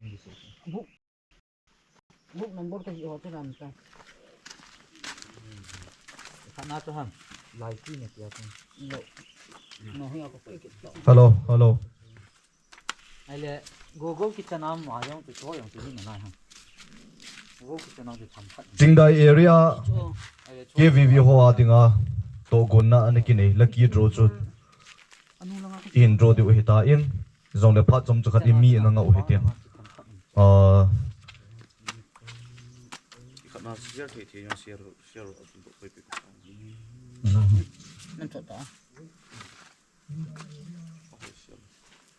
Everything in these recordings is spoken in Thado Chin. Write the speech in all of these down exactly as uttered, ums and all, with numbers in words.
Book, book number ka hi ho chu ram ta. Khana chu ham. Lai ti ne tia chu. Lo. No hi a ko koi ki to. Hello, hello. Ai le, Google Kitchen am a jong tu to jong tu ni na ham. Google Kitchen am tu tham khat. Chingdai area Ai le, K V V ho a dinga tohgon na ana kinei lucky draw chu. Anu langa ko. In draw diu hita in. Jong le phat chomcha khat in mi ana ngah u hitin. Ah. Khat na share thei thei jong share, share a tu koi pe. Nan thot ta.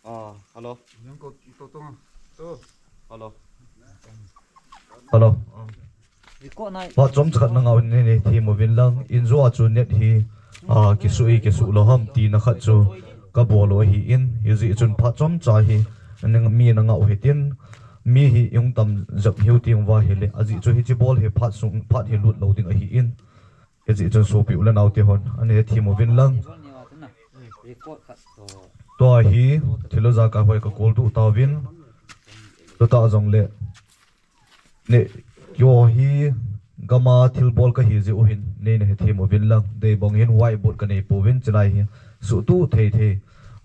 Ah, hello. Hello. Hello. Record nai. Phat chomcha khat na ngah u hin nei nei them uvin lang. In jong a chu net hi, ah, kisu e kisu lou ham tina khat chu ka bol u ahi in. Hijeh chun phat chomcha hi, ning mi na ngah u hitin. Mi hi i hung tam jep hiu ting uva hile. Ajeh chu hichi bol hi phat sung, phat hi lut lou ding ahi in. Hijeh chun sopi u le nao te hon, ana hethem uvin lang. Tua hi, thil u jaka hoi ka kol tu tauvin. Tuta jong le. Ne, keiho hi, gam a thil bol ka hi jeh u hin, nei na hethem uvin lang. Dei bang hin whiteboard ka nei pouvin, chilai hi. Suhtuh thei thei,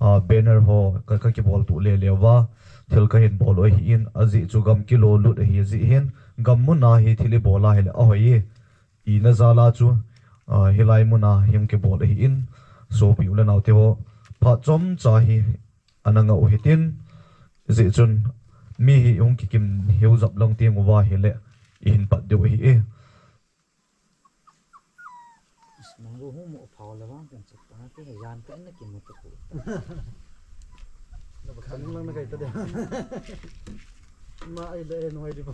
ah, banner ho, ka, ka kibol tu le le uva. Thil ka hin bol u ahi in, ajeh chu gam kilo lut ahi jeh hin. Gam mun a hi thil i bol a hile, ahoi e. Ina jal a chu, ah, hilai mun a hi hung kibol ahi in, sopi u le nao te ho, phat chomcha hi ana ngah u hitin, hijeh chun mi hi hung kikim hiu jep lang ting uva hile, i hin pat diu ahi e. Nang ru hu mo phau le vang pen chak ta te jan ka na kimu ta ku. Na ba kan lang na kai ta de. Ma ai le en wai di ba.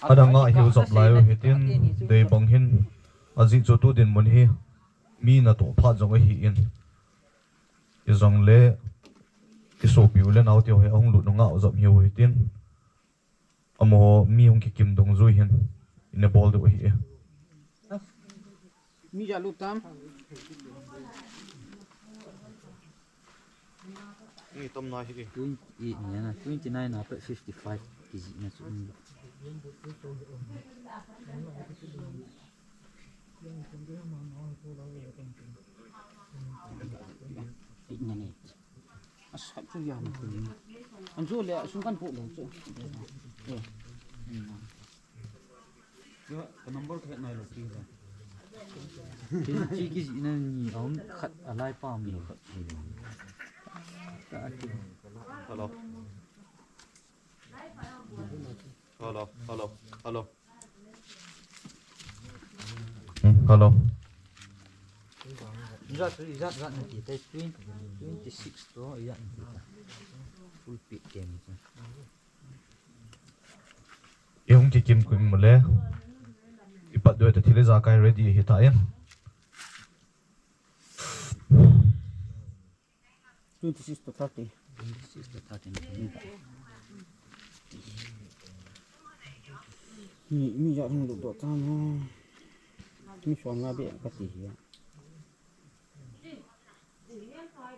Adang a hiu jop lai u hitin, dei bang hin, ajeh chu tu dinmun hi mi natoh phat jong ahin, hijongle i sopi u le nao teu hi ahung lut u ngah jop hiu hitin, amaho mi hung kikim dungjui hin ina bol diu ahi e. Mi ja lut tam. Ni tom na hi. Twenty-eight ni na, twenty-nine na pe fifty-five K G na chu. Eight minutes. Asa chu ya na. An chu le sung kan pu le chu. Ka number khe nai lo pi la. Kin chi ki ji na ni om khat a lai pa mi khat. Hello. Hello, hello, hello. Hmm, hello. Ijat, ijat, ijat na ti te twenty, twenty-six to ijat na ti ta. Full pit ke ni. I hung kikim kum mule. I pat doi ta thil ijakai ready hi ta in. Twenty-six to thirty. Twenty-six to thirty. Mi, mi ja hung lut doh tam ha. Mi som nga be ka ti hi.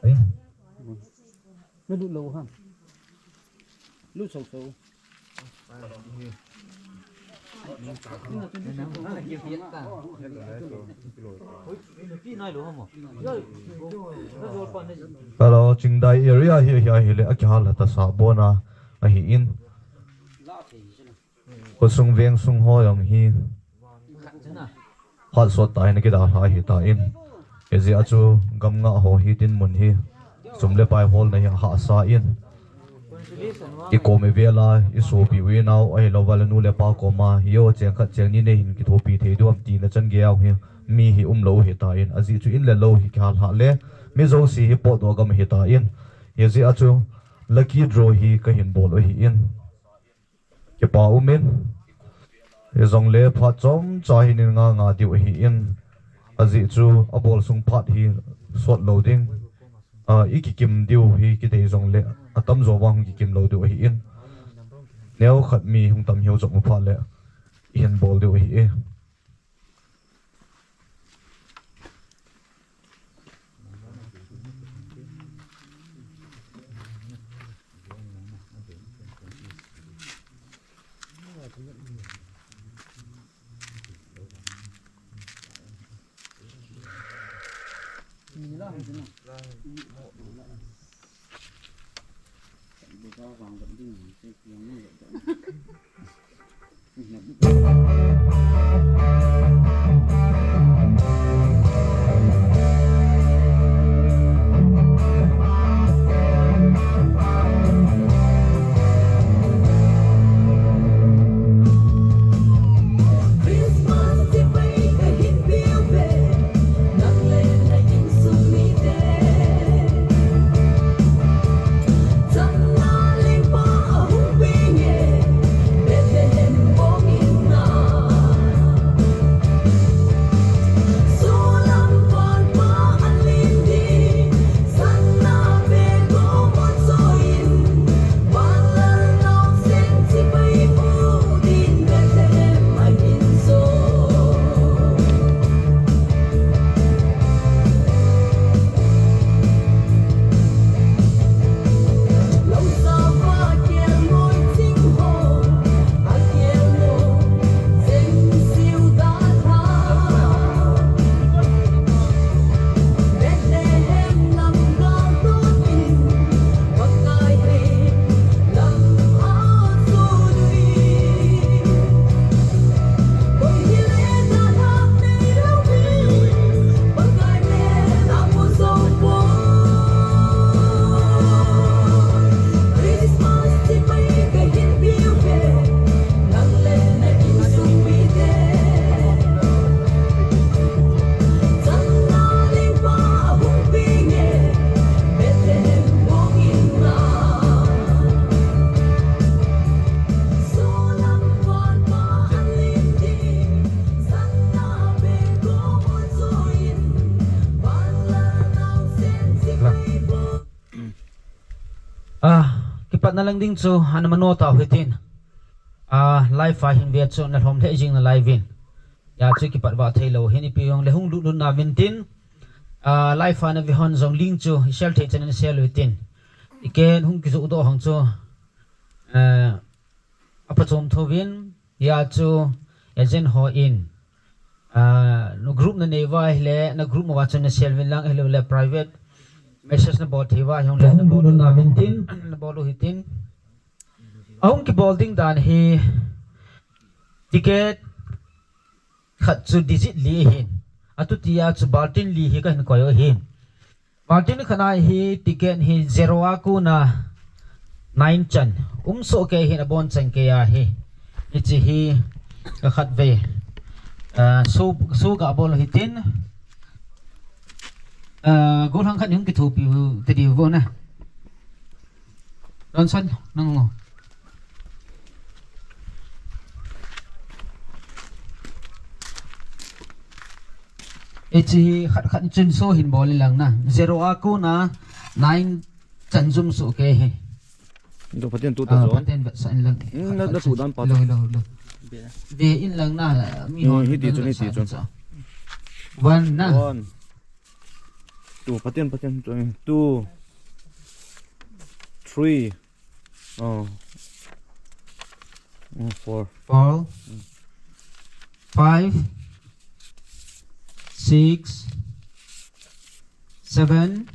Ai. Na lut lou ha. Lut sou sou. Hello, Chingdai area hi, hi, hi le, akihal hata sa bona ahi in. Khosung vengsung ho jong hi. Hat sot ta in kidalha hi ta in. Hijeh a chu gamngah ho hi dinmun hi. Sum le pai holna hi hahsa in. I kom i vel a, i sopi u i nao, ahilou vale nu le pa koma, yo cheng khat cheng ni nei hin kithopi thei diu ham tina chan gei a hi. Mi hi umlou hi ta in. Ajeh chu in le lou hi kihal hah le. Mi jouse hi potdoh gam hi ta in. Hijeh a chu lucky draw hi kahin bol u ahi in. Kipa um in. Hijongle phat chomcha hi nin nga nga diu ahi in. Ajeh chu abol sung phat hi sot lou ding. A, i kikim diu hi kidei jongle atam jo vang hung kikim lou diu ahi in. Neo khat mi hung tam hiu chom u phat le i hin bol diu ahi e. Na lang ding chu ana mano tau hitin. A, live a hin ve chu na lhom lheh jing nalai uvin. Hijeh chun kipat vah thei lou hin ipi hung le hung lut lut nauvin tin. A, live a na ve hon jong link chu i share thei chan in share uvin tin. Ticket hung kijoh doh hon chu, eh, aphachom thouvin, hijeh chun agent hon, ah, na group na nei uva ahile, na group uva chun na share uvin lang, ahilou le private message na bol thei uva ahile, na bol uvin tin, na bol u hitin. Ahung kibol ding dan hi, ticket khat chu digit li ahin. Atutia chu bulletin li hi kahin koi u ahin. Bulletin khat a hi ticket hi zero a kona nine chan um soh kei hin, abonchan kei ahi. Hiche hi ka khatvei, ah, show, show ga bol hitin. Ah, gollhang khat in kithopi u te diu vo na. Johnson, nang ngo. Hiche hi khat khat chun show hin bol in lang na. Zero a kona nine chan um soh kei hi. Tu Pathen tu ta. Ah, John. Pathen vetsah in lang. Hmm, na, na tu dan pa. Lo, lo, lo. Ve in lang na, mi. Hmm, hiti chun, hiti chun. One na. One. Tu, Pathen, Pathen, tu, two, three, oh, mm, four. Four, five, six, seven,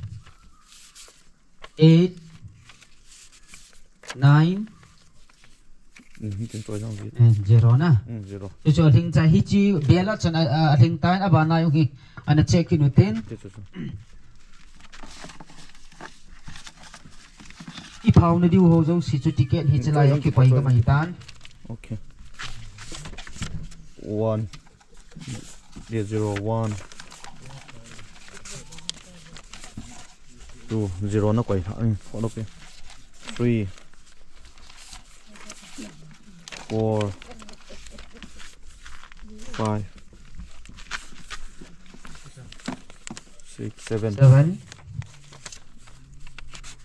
eight, nine. Hmm, hitin choi jong ji. Eh, zero na. Hmm, zero. Chuchu alhing chai, hiche bel a chan a, a, alhing tan, abana jong hi ana check kit u tin. Chu, chu, chu. I phao na diu ho jouse chu ticket hiche lai a kikoi ka mai tan. Okay. One. Zero, one. Two, zero na koi ha, eh, koi lo pe. Three. Four. Five. Six, seven. Seven.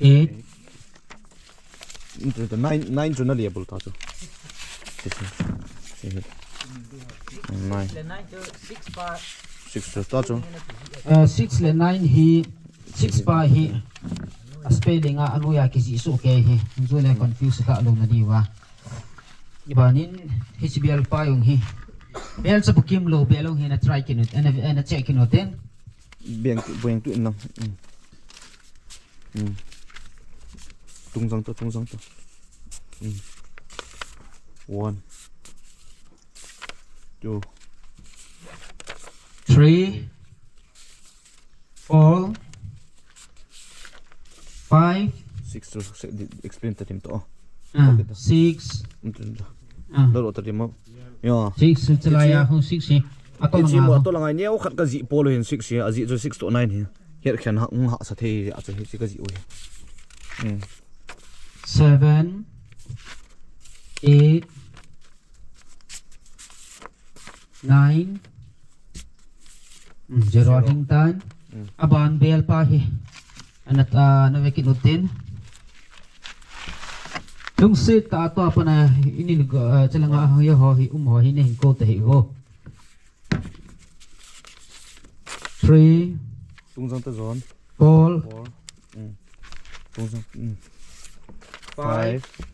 Eight. Nine, nine chu na le bol ta chu. Nine. Six chu ta chu. Uh, six le nine hi, six pa hi. A spelling a, anoiya kijih soh kei hi. Chu le confuse kha lou na diu va. Ibanin, hiche bel pa jong hi. Bel cha bukim lou, bel jong hi na try kit u, ana, ana check kit u tin. Beng, beng tu in lang. Mm. Hmm. Tung jang to, tung jang to. Hmm. One. Two. Three. Four. Five. Six to, explain ta tim to. Ah, okay, to. Six. Hmm, to, to. Ah. Lo, lo, ta tim mo. Yeah. Six, chalai a ho six hi. Ato langa ho. Ato langa neo khat ka jih polo hin six hi. Ajih chu six to nine hi. Hiche khen ha, hung hahsa thei, a chu hiche ka jih u hi. Hmm. Seven, eight, nine, hmm, zero. Zero. Ding tan. Hmm. Aban bel pa hi. Ana, ah, na ve kit u tin. Lungset tah a tua pana, inin, ah, chalanga ho hi, um ho hi, nei hin kou ta hi ho. Three. Tung jang ta John. Four. Four. Mm. Tung jang. Mm. Five. Five.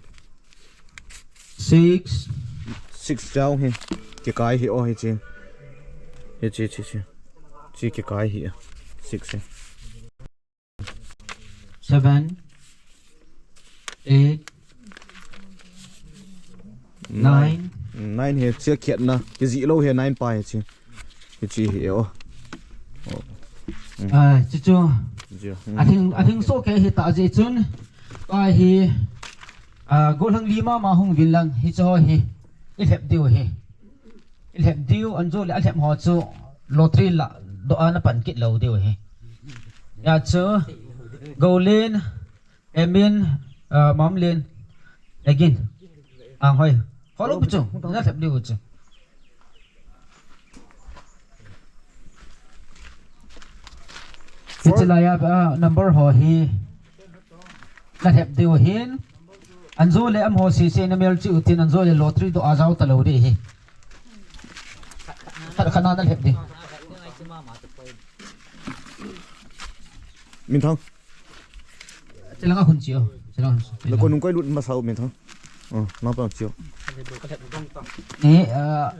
Six. Six jao hi. Kikai hi o hiche. Hiche, hiche, hiche. Hiche kikai hi. Six hi. Seven, eight, nine. Nine. Nine hi chia khiat na. Kijih lou hi nine pa hiche. Hiche hi o. Oh. Mm. Ah, chuchu. Zero. Mm. Athing, athing soh kei hi ta jeh chun. Pa hi, ah, gollhang li mama hung vin lang. Hiche ho hi. I lhep diu hi. I lhep diu, an jo le a lhep ho chu lottery lah doh a na pan kit lou diu hi. Hijeh chun, Golin, Emin, ah, Mamlin, Egin. Ang hoi. Ho lou pi chu, na lhep diu chu. Hiche lai a, ah, number ho hi. Na lhep diu hin. Anjo le amaho sese na mel chi utin anjo le lottery to ajao ta lo de hi. Khat khat na na lhep de. Minthang. Chilanga hun chi o. Chilanga hun chi. Le ko nung koi lut masa u Minthang. Oh, na pa chi o. Ni, ah,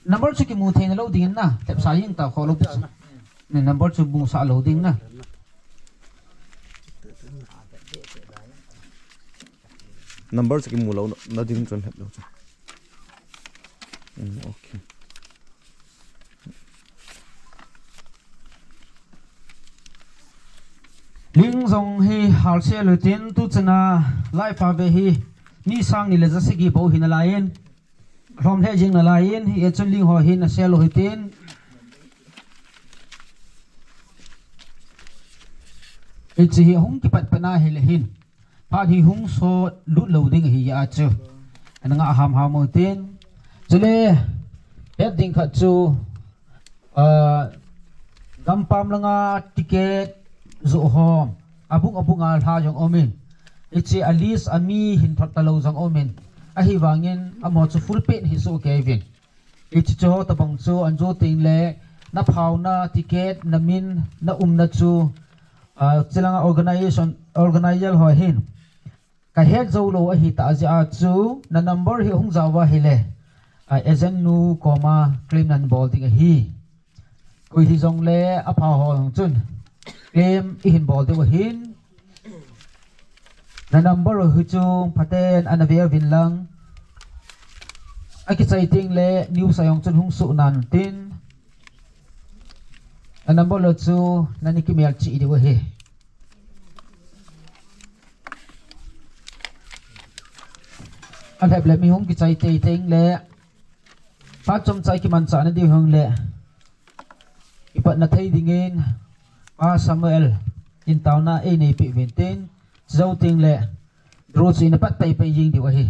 number chu kimu thei na lo ding na. Lhep sa yin ta kho lo pu. Ni number chu bu sa lo ding na. Number chu kimu lo na ding chun lhep lo chu. Hmm, okay. Ling jong hi halsel utin tu chana lai pa ve hi ni sang ni le ja sagi bou hi na lai in. Lhom lheh jing na lai in, hichun ling ho hi na sel u hitin. Hichi hi hung kipat pat na hi le hin. Phat hi hung sot lut lo ding hi a chu. Ana nga ham ham u tin. Chule, het ding khat chu, ah, gampam langa ticket joh ho. Abung abung a lha jong um in. Hichi a list a mi hin thot ta lo jong um in. Ahivangin amaho chu full page hi soh kei uvin. Hichi chu tabang chu anjo teng le na phauna ticket na min na umna chu, ah, chilanga organization, organizer ho hin. Ka het jou lou ahi tah jeh a chu na number hi hung jao va hile, ah, agent nu koma claim nan bol ding ahi. Koi hi jong le apha ho jong chun claim i hin bol diu ahin. Na number u hi chu phaten ana ve uvin lang. Akichai teng le news a jong chun hung soh nan tin. Na number u chu na ni kimel chih diu ahi. Alhep le mi hung kichai tei teng le. Pa chomcha kimanchah na diu hung le. Ipatna thei dingin Pa Samuel in tauna ei neipi uvin tin, chujou teng le draw chu ina pat pai pai jing diu ahi.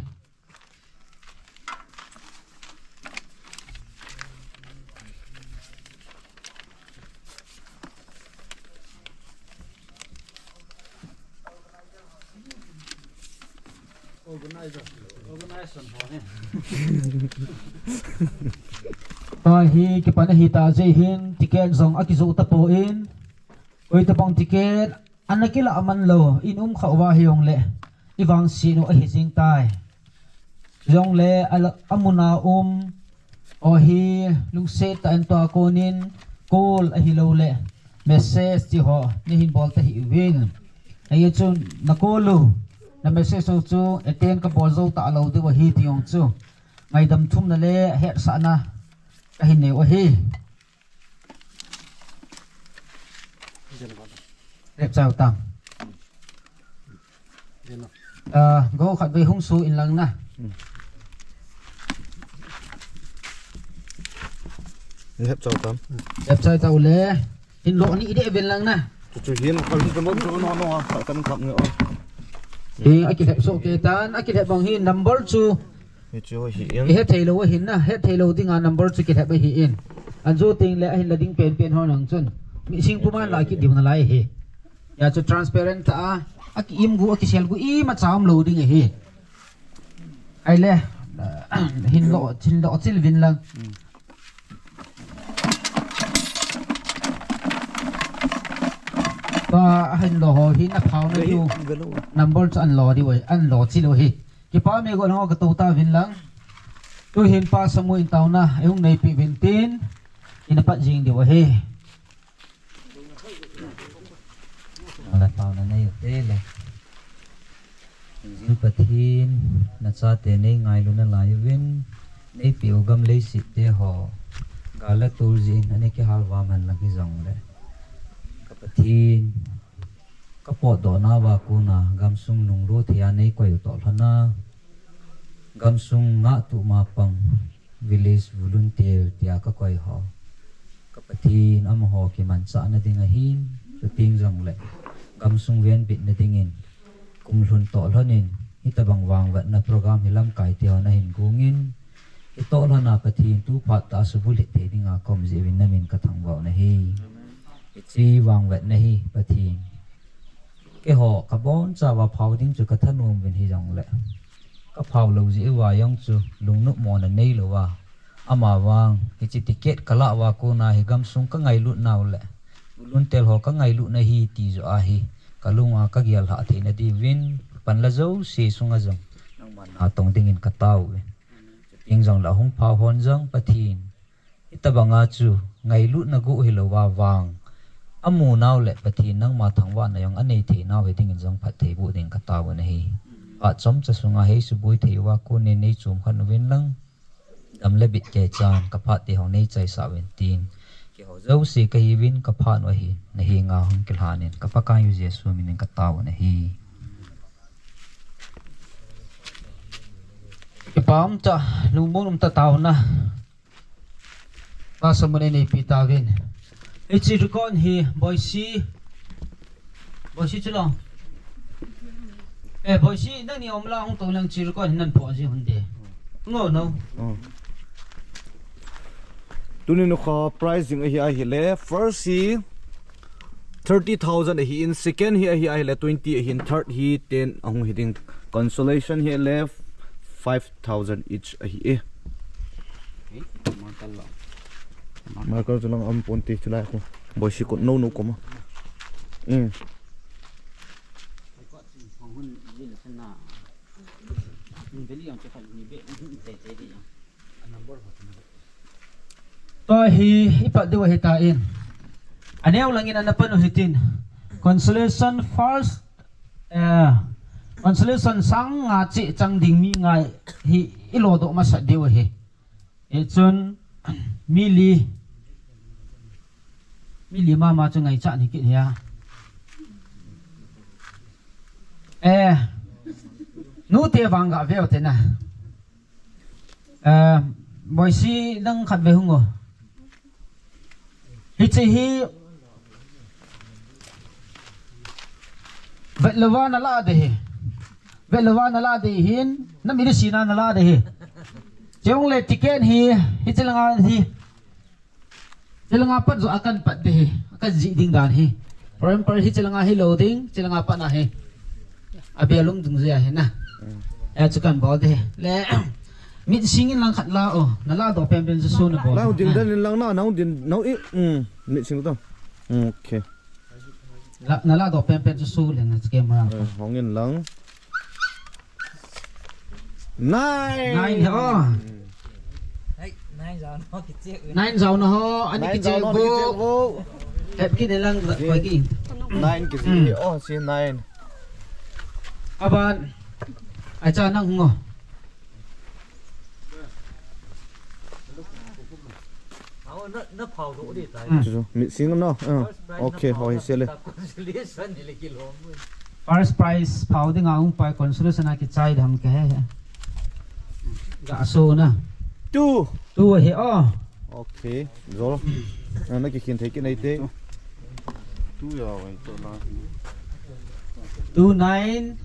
Organization ho hi. Pa hi kipan ahi tah jeh hin ticket jong akijoh tapon. Koi tabang ticket ana kilah man lou in um khah uva hi jong le i vangset u ahi jing tai. Jong le a, amun a um, ahi lungset tah in tua konin call ahilou le message ti ho nei hin bol ta hih uvin. Ahi chun na call u, na message u chu attend ka bol jou ta lou diu ahi ti jong chu ngaidam thumna le hetsahna ka hin nei u ahi. Lhep chai u tam. Ah, go khat vei hung su in lang na. Lhep chai u tam. Lhep chai u tam le. Hin lo ni ide ven lang na. Chu chu hin ka hin ka lo chu no no a ka kan kham nge o. Hi, akilhep soh kei tan, akilhep bang hi number chu. Hichu hi in. I hethei lou ahin na, hethei lou dinga number chu kilhep ahi in. Anjo teng le ahin la ding penpen ho nang chun. Mihing puma la kit diu nalai hi. Hia chu transparent tah a, aki im gu, aki sel gu, imacha um lou ding ahi. Ahile, hin lo, hin lo chil vin lang. Tua ahin lo ho hi na phau na diu. Number chu an lo diu, an lo chil u hi. Kipa mi go lang ka to ta vin lang. Tu hin Pa Samuel in tauna, ei hung neipi vin tin. Ina pat jing diu ahi. Ala tauna nei u te le. Jil Pathen, na chate nei ngailu nalai uvin, nei peh u gam leiset te ho, gal le tol jeh in, ana kihal val man lang hijong le. Ka Pathen, ka potdoh nauva kona, gamsung nunglut thei a nei koi u toh lhon a, gamsung ngahtuh mapang, village volunteer tia ka koi ho. Ka Pathen amaho kimanchahna ding ahin, chuteng jongle, gamsung venbitna dingin, kum lhun toh lhonin, hitabang vangvetna program hi lamkai te hon ahin gongin, hitoh lhona Pathen tu phat tah a subulhit thei dinga ka um jeh uvin na min ka thangvah u ahi. Hiche vangvetna hi Pathen. Keiho ka bonchauva phau ding chu ka thanom uvin hijongle. Kaphau lou jeh uva jong chu lungnop mona neilou a. Amavang, hiche ticket kalah uva kona hi gamsung kangailut nau le, luntel ho kangailut na hi ti joh ahi. Kalunga kagel lhah theina diuvin, panla jouse sunga jong nangma natong dingin katao uve. Chuteng jongle ahung phau hon jong Pathen hitobanga chu ngailutna guh hilouva vang, amu nau le Pathen nangma thangvahna jong anei thei nau hi dingin jong phatthei boh dingin katao u ahi. Phat chomcha sunga hei suboi thei uva konin neichom khen uvin lang, dam le bit kichan kaphat te hung neichaisah uvin tin, keiho jouse kahiuvin kaphat u ahi, nahenga hung kilhan in ka Pakaiyu Jesu minin katao u ahi. Kipa umtah, lungmong umtah taona. Pastor mun ei neipi tauvin. Hiche record hi Boise. Boise chu lo. Eh, Boise, nangni umlang hung tou lang hiche record hi nan phoh ji hon de. Ngo no. Oh. Tuni nikho prize ding ahi ahile. First hi thirty thousand ahin, second hi ahi ahile twenty ahin, third hi ten ahung hi ding. Consolation hi le five thousand each ahi e. Marker chu lang um ponte chulai khu. Boise kot nou nou koma. Mm. Tua hi ipat diu ahitan. Aneo langin ana pan u hitin. Consolation first, eh, consolation sang nga cheh chang ding mi nga hi ilodoh masat diu ahi. Hichun mi li, mi li mama chu ngaichat hi kit hia. Eh, nute vang gaveu te na. Eh, Boise nang khatvei hung o. Hiche hi vetlouva nala ding ahi. Vetlouva nala ding ahin, namit le sina nala ding ahi. Chule ticket hi, hiche langa hi. Hiche langa pat joh a kahin pat ding ahi, kahin jih ding dan hi. For example, hiche langa hilou ding, hiche langa pat na hi. Abelum dungjuia hi na. Mm. Eh, chu kahin bol ding ahi. Le, mit sing in lang khat la o, nala doh penpen chu so nabol. Nang ding dan in lang na, nang ding, nang i, mm, mit sing to. Mm, okay. La, nala doh penpen chu so le na camera. Eh, hong in lang. Nine. Nine, oh. Hai, nine jao no kicheh. Nine jao no ho, ani kicheh vo. Hep ki ne lang, koi ki. Nine kicheh, oh, si nine. Aban. Acha nang ngo. Chu, chu, mit sing no. Uh, okay, ho hi se le. First prize phau dinga hung pai consolation a kichai dam ke he. Ga so na. Two. Two hi o. Okay, jol. Na, na kikhin thei kit nei te. Two ya wai to la. Two nine.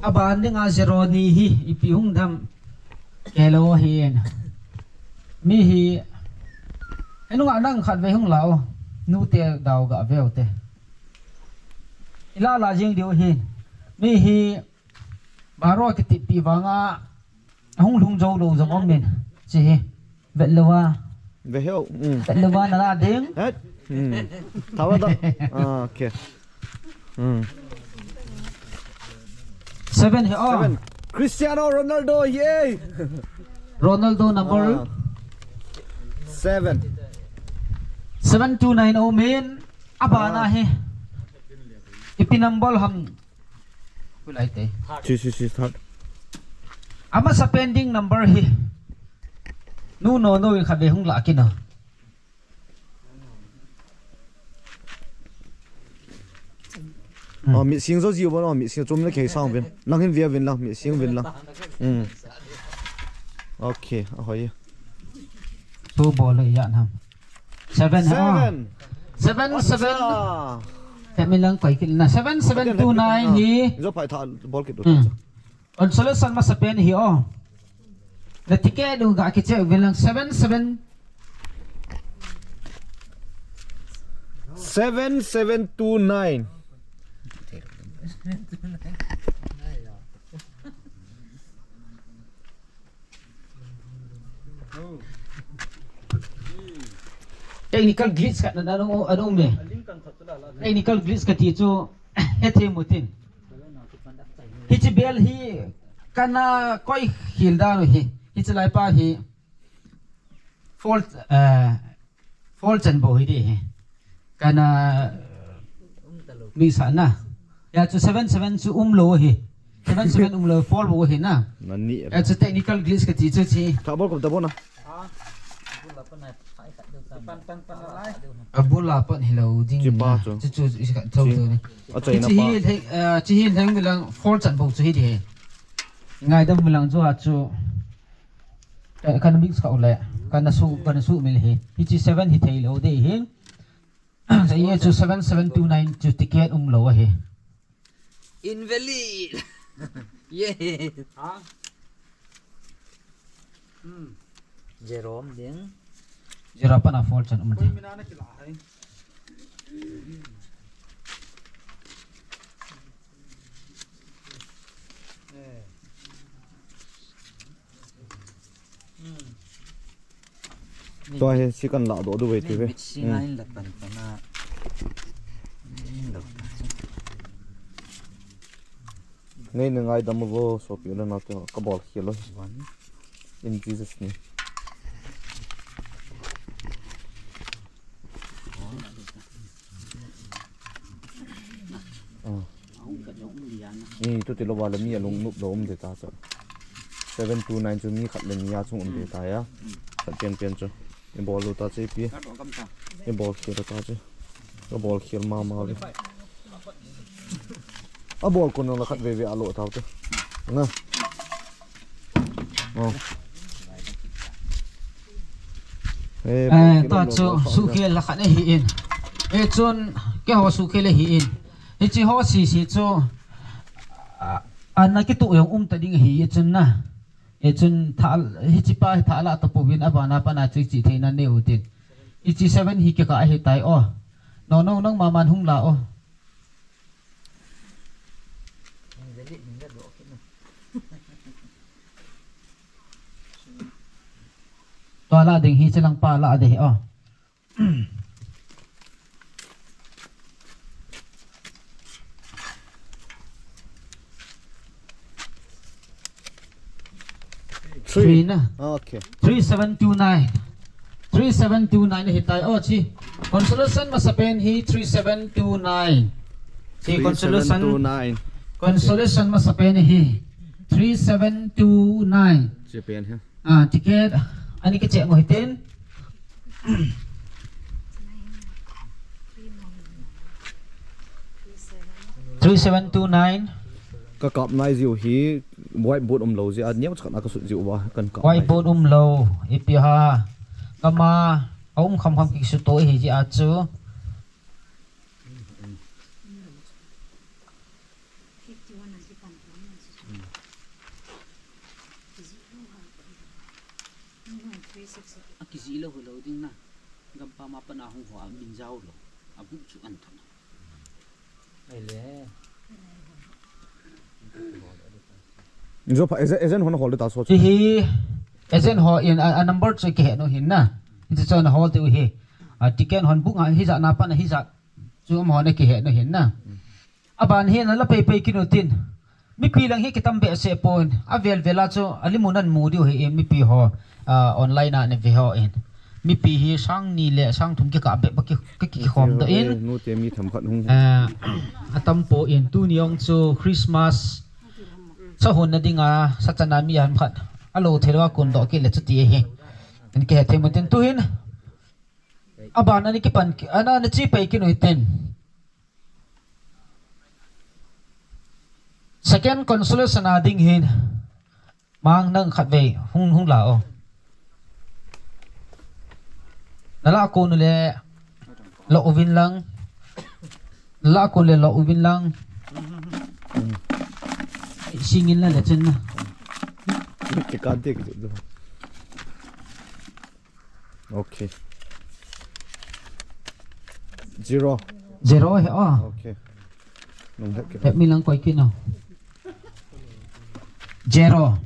Aban dinga zero ni hi ipi hung dam. Kei lou hin. Mi hi. Henu nga nang khatvei hung lao. Nute dau gaveu te. Ila la jing diu hin. Mi hi. Baro kitipi vanga. Ahung lhung jou lou jong um in. Chi hi. Vet lou a. Ve heu. Mm. Vet lou a nala ding. Het. Mm. Thawa da. Ah, okay. Mm. Seven hi, oh. Seven. Cristiano Ronaldo hi e. Ronaldo number? Ah. Seven. Seven two nine o min. Abana hi. Ipi number ham. Kulai te. Si, si, si, third. Amasa pending number hi. Nu no no in khatvei hung la kina. Hmm. Oh, mit sing jo jiu bon, oh, mit sing chom le kei sang vin. Nang hin via vin lang, mit sing vin lang. Hmm. Okay, ahoi. Tu bol le ya nam. Seven, ha? Seven. Seven, seven. Acha. Kami lang koi kit na. Seven seven two nine hi. Jo pai tha bol kit do. Hmm. Consolation masa pen hi, oh. Na ticket u ga kiche vin lang seven seven. Seven seven two nine. Technical glitch khat na, na, na, na, me. Technical glitch kati chu, hethem utin. Hiche bel hi, kana koi khel dan u hi. Hiche lai pa hi. Four, eh, four chan bou hi di hi. Kana, mi sa na. Ya chu seven seven chu umlou hi. Seven seven umlou, four bou hi na. Nani. Ya chu technical glitch kati chu chi. Tha bol ko da bona. Abul a pat hilou ding. Chi pa na chu. Chu chu isi ka thou thou ni. Achaina pa. Chi hi lheng, eh, chi hi lheng mi lang four chan bou chu hi di hi. Ngaidam mi lang chu a chu. Ka, kana mix kha u le. Kana su, kana su mil hi. Hiche seven hi thei lou di hi. Sa ye chu seven seven two nine chu ticket umlou ahi. Invalid. Yes. Ha? Hmm. Jerome ding. Jerome pana four chan um. Koi mina na kila hai. Eh. Hmm. Tua hi si kan la do du ve ti ve. Mixing line la pan pan a. Nei na ngaidam vo sopi le nao te ka bol khel lou. One. In Jesus name. Ah. Ni tu ti lou va le mi alung nup lou um de ta chu. Seven two nine chu mi khat le ni a chung um de ta ya. Khat pen pen chu. I bol lou ta chu ipi. I bol khel lou ta chu. I bol khel ma ma ve. A bol kun la khat ve ve a lo ta chu. Na. Oh. Eh, tua chu sukhel la khat ahi in. Eh, chun keiho sukhel ahi in. Hiche ho sisi chu, ah, ana kituh jong um ta ding ahi chun na. Eh, chun tha, hiche pa hi tha la ta pouvin abana pana chu chi theina nei utin. Hiche seven hi kikah ahi tai o. No, no, nangma man hung la o. Tua la ding hi, chelang pa la ding hi, oh. Three. Three na. Okay. Three seven two nine. Three seven two nine hi tai. Oh, chi. Consolation masapen hi three seven two nine. Chi consolation. Three seven two nine. Consolation masapen hi three seven two nine. Chi pen hi. Ah, ticket. Ani ka check mo hitin. Three seven two nine. Ka kap nai jiu hi whiteboard um lou jeh a neo chakna ka sut jiu va kan kap nai. Whiteboard um lou, ipi ha. Kama, a um kham kham ki sut to hi jeh a chu. A kijih lou hilou ding na. Gampam a pat a hung ho a min jao lou. A bu chu an thon. Ai le. Jopa agent, agent hon hol ta so. Hi hi. Agent ho in a, a number chu kihe nu hin na. Hichu chu ana hol diu hi. A ticket hon book a hijat na pat a hijat. Chu um hon kihe nu hin na. Aban hi nala pei pei kit u tin. Mipi lang hi kitam behseh pon. Avel vel a chu alimun amu diu hi in mipi ho. Ah, online a nave ho in. Mipi hi sang ni le sang thum kikah bep a ki, ki, ki, kikhom doh in. Nu te mi themkhat hung. Ah, atam pon tuni jong chu Christmas sa hon na ding a sa chan a mi themkhat. Alo thei lou a kon doh kit le chuti hi. Ani kihe thei mo tin tu hin. Aban ani kipan ki, ana, ana chi pei kit u hitin. Second consolation a ding hin. Mang nang khat vei, hung, hung la o. Nala kon le, lo uvin lang. Nala kon le, lo uvin lang. Singin la le chen na. Ki kan te ki. Okay. Zero. Zero hi, oh. Okay. Nung het ki. Het mi lang koi kit no. Zero.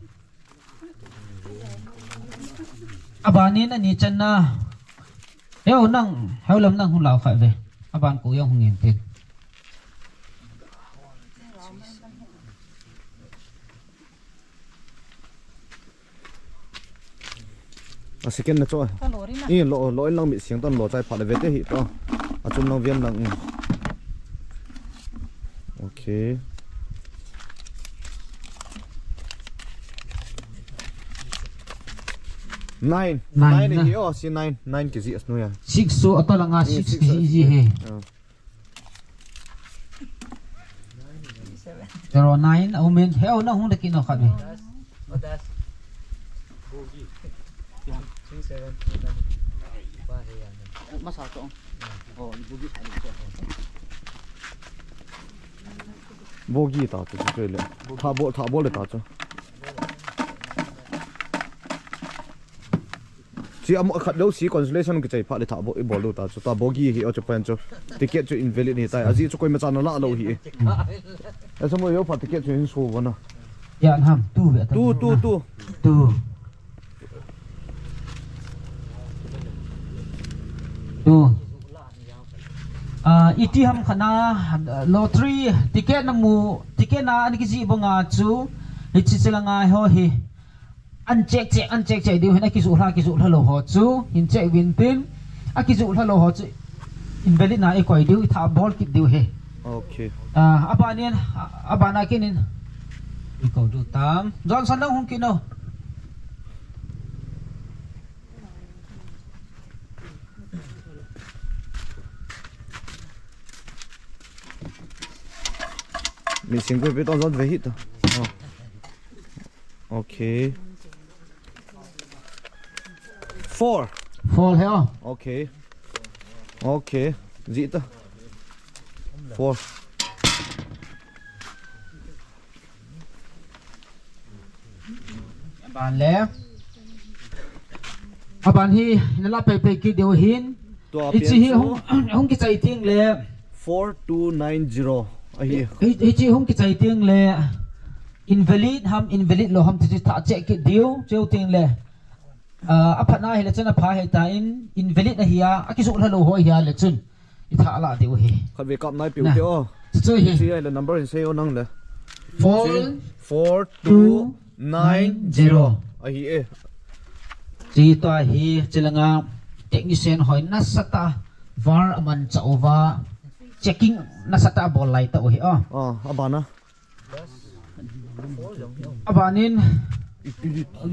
Abanin ani channa. Heu nang, heu lam nang hung lau kha ve. Aban ko jong hung in tin. A second na cho. Ka lo ri na. I lo, lo in lang mi siang tan lo chai pha le ve te hi to. A chun lang vian lang. Okay. Nine. Nine. Nine na. Hi, oh, si nine. Nine kiji as nu ya. Six so, ato langa. Ni six six kiji so, ji he. Oh. Zero nine, a umin. He, oh, na hung da kino khat ve. Masa to. Oh, bogey ta chu chu le. Tha bol, tha bol le ta chu. Chi am khat lo si consolation kichai pha le tha bol, i bol lo ta chu. Ta bogey hi o chu pen chu. Ticket chu invalid hi ta. Aji chu koima chan la lo hi. Asa mo yo pha ticket chu hin so bona. Ya ham tu ve ta. Tu, tu, tu. Tu. Tu. Ah, iti ham khana, ah, lottery ticket na mu, ticket na ani kiji banga chu, hichi chila ngai ho hi. An check check, an check check diu hin akizu hla, kizu hla lo ho chu, hin check vin tin, akizu hla lo ho chu, invalid na i koi diu, i tha bol kit diu he. Okay. Ah, abanin, abana kinin. I ko du tam. Johnson nang hung kino. Mi sing ko pe ton zon ve hit. Oh. Okay. Four. Four he. Okay. Okay. Zita. Four. Aban le. Aban hi nala pei pei kit diu hin. Tua hichi hi pian chu. Hung, hung kichai ting le. Four two nine zero. Ahi. Hi, hichi hung kichai ting le. Invalid ham, invalid lo ham, ti tha check kit diu, cheu ting le. Ah, aphatna hi le chun apha hi ta in, invalid ahi a, akizu hla lo ho hi a le chun. I tha la diu hi. Khat ve kap nai piu ti o. Chu hi. Chi ai le number in sei o nang le. Four. Chi four two nine zero. Ahi e. Chi to hi, chilanga technician hoi nasatah a var aman cha uva. Checking nasatah a bol lai ta u hi o. Ah, abana. Abanin,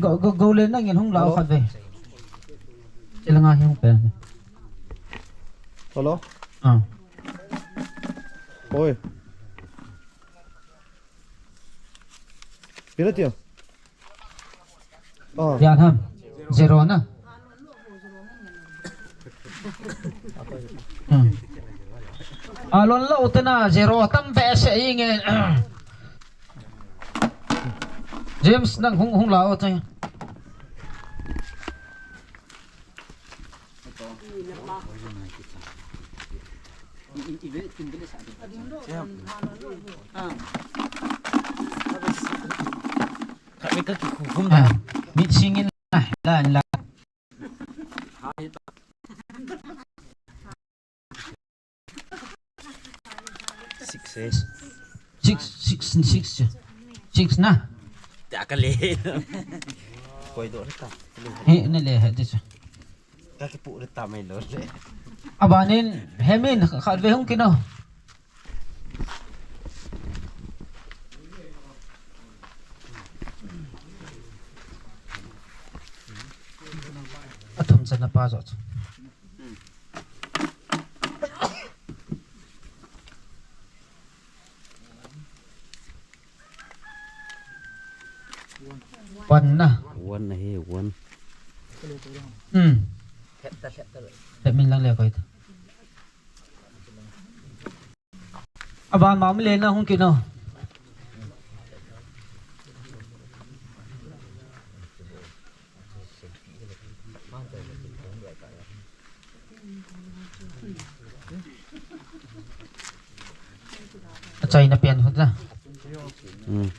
go, go, go le nangin hung lau khat ve. Chilanga hi hung pe. Hello? Ah. Oi. Pira tia? Ah. Ya ham. Zero na. Hmm. Alon lo tena zero tam ve se inge. James nang hung hung lao te. Kami ka kikhum. Ah, mit singin la la la. Six, eh? Six, six, six, six na. Tia ka le. Koi do ta. He, na le he, this. Ka kipu ta mai lo le. Abanin, hemin, khat ve hung kino. Athum chana pa jo chu. One na. One na he, one. Hmm. That mean lang le koi ta. Aban ma mi le na hung kino. Achaina pen hon na. Hmm.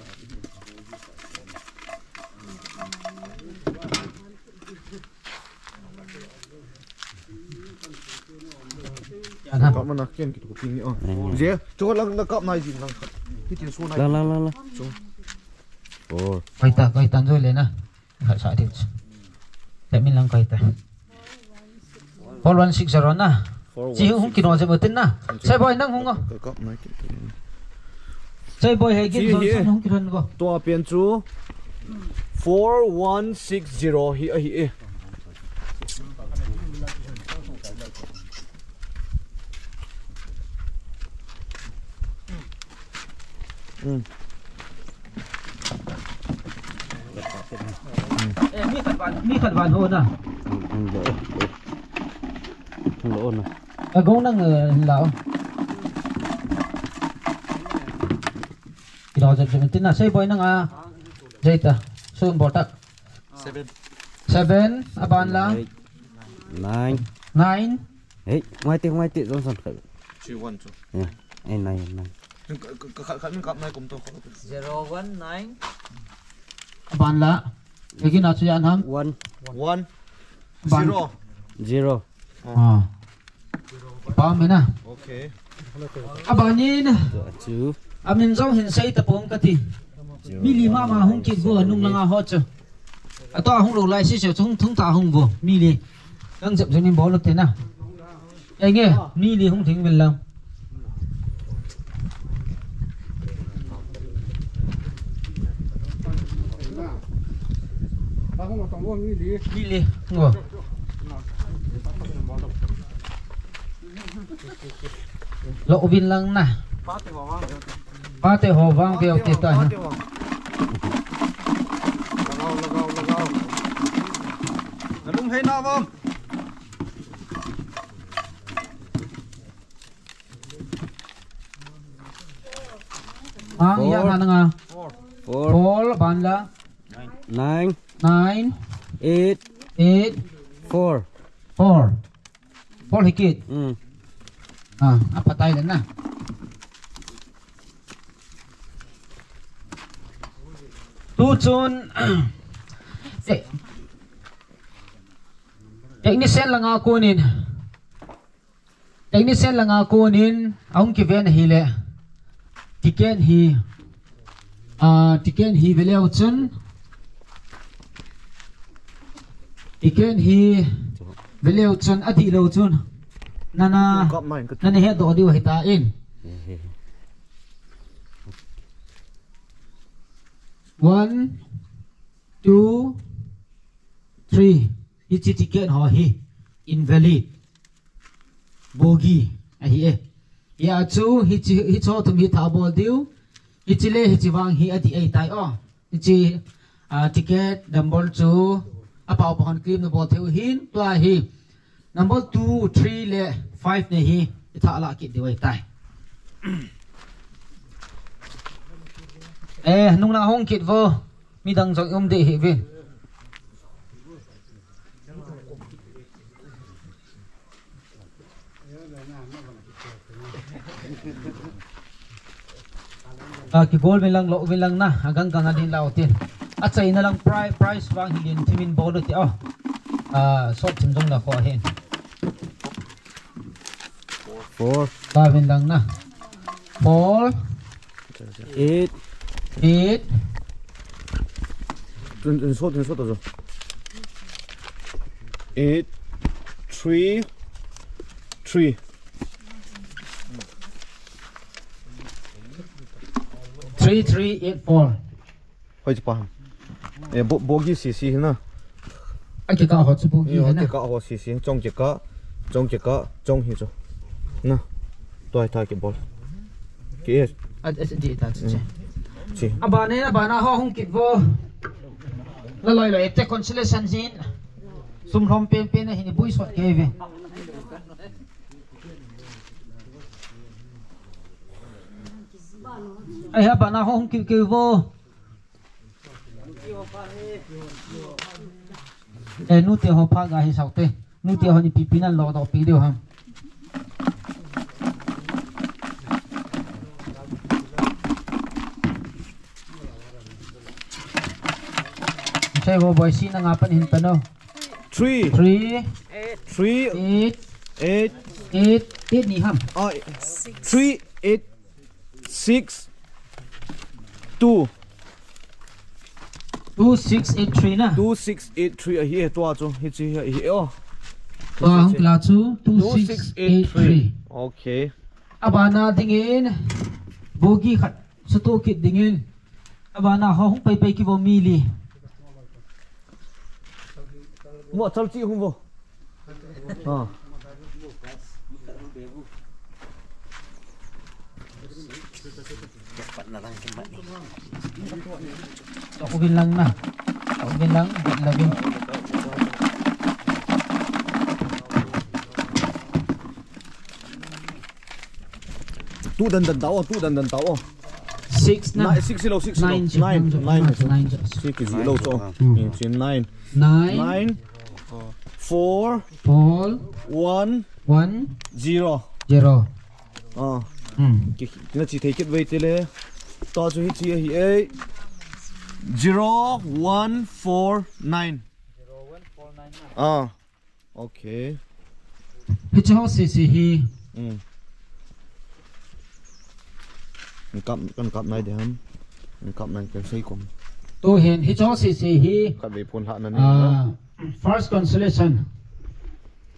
Mana ken kit ko ping ni o. Amen. Je, cho lang na kap nai jin lang. Hitin so nai. Lang, lang, lang, lang. So. Oh. Koi ta, koi ta jo le na. Khat sa thei. Te min lang koi ta. Four one six zero na. Chi hung kino je mo tin na. Sei boi nang hung o. Ka kap nai kit. Sei boi he gin so hung kiron bo. Tua pian chu four one six zero hi ahi e. Hmm. Eh, mi khat van, mi khat van ho na. Hmm, hmm, lo, lo. Lo na. A gong nang, eh, lao. Kilo jep jep tin na sei boi nang a. Jai ta. Sun bol tak. Seven. Seven, aban la. Eight. Nine. Nine. Hey, ngai te, ngai te, Johnson khat. Three one two. Yeah. Eh, nine, nine. Ka, ka, ka, ka, ka, ka, nai kum to. Zero one nine. Aban la. Lagi na chu yan ham. One. One. Aban. Zero. Zero. Ah. Pa me na. Okay. Abanin. Two. Amin jong hin sei ta pong kati. Zero. Mi li mama hung kit bo nung langa ho chu. Ato hung lo lai si chu thung thung ta hung bo. Mi li. Kang jep jep ni bol te na. Enge, mi li hung thing vil lang. Li li. Ngo. Lo vin lang na. Pate ho vang veo te ta. Lagao, lagao, lagao. Nalung hei na vang. Ang iya nga nga. Four. Four, ban la. Nine. Nine. Eight. Eight. Four. Four. Four hikit. Mm. Ah, apatai dan na. Tu chun, te-, technician langa konin. Technician langa konin ahung kiven ahile. Ticket hi, ah, ticket hi veleu chun. Ticket hi veleu chun, adih lou chun. Nana, nana hedoh diu ahitan. One, two, three. Hiche ticket ho hi invalid. Bogi ahi e. Hia chu hiche, hiche ho thum hi thah bol diu. Hiche le hiche vang hi adih ahitai o. Hiche, ah, ticket number chu apao pahon claim na bol thei u hin tua hi. Number two, three le five nei hi ithah lah kit diu ahitai. Eh, nung na hung kit vo. Midang jong um deh hih uvin. Ah, kigol vin lang, lo vin lang na, agang gang adin lau tin. Achaina lang pri-, prize vang hi lien thimin bol u te o. Ah, sot thim jong la kho hin. Four. Ba vin lang na. Four. Eight. Eight. Tun, tun, sot, tun, sot, tun, sot. Eight, three, three. Three three eight four. Hoi chu pa ham. Eh, bo-, bogi sisi hi na. Akikah ho chu bogi hi na. Akikah ho sisi, chong kikah, chong kikah, chong hi chu. Na. Tua hi tha kibol. Ki e. A, a, di ta chu che. Chi. Abana, abana ho hung kit vo. La loi loi te consolation jin. Sum lhom pen pen hin bui sot kei ve. Ai, abana ho hung kit kei vo. Eh, nute ho pha ga hi sao te. Nute ho ni pipi nan lo doh pi diu ham. Sei vo boi si na nga pan hin ta no. Three. Three. Three. Eight. Eight. Eight. Eight ni ham. Ah, three eight six two. Two six eight three na. Two six eight three ahi e, tua chu hiche hi ahi e o. Tua hung kila chu two six eight three. Okay. Abana dingin bogey khat sutoh kit dingin. Abana ho hung pai pai kivo mi li. Mo chal chi hung vo. Ha. Tok uvin lang na. Tok uvin lang, vet uvin. Tu dan dan tao, tu dan dan tao. Six na. Nine, six lo, six lo. Nine, nine, nine, nine, nine. Six lo cho. Hmm. Nine. Nine. Nine. Four. Four. One. One. Zero. Zero. Ah. Hmm. Ki, ki na chi thei kit ve tile. To chu hiche ahi e. Zero one four nine. Zero one four nine. Ah. Okay. Hiche ho sese hi. Hmm. Kan kap, kan kap nai de ham. Kan kap nai kan sei kom. Tu hin hiche ho sese hi. Kap ve phun ha na ni. Ah, first consolation.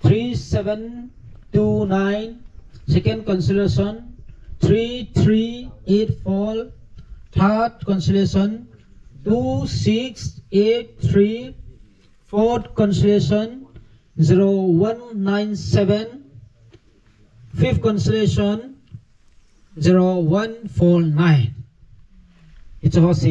Three seven two nine. Second consolation. Three three eight four. Third consolation. Two six eight three. Fourth consolation, zero one nine seven. Fifth consolation, zero one four nine. Hiche ho sese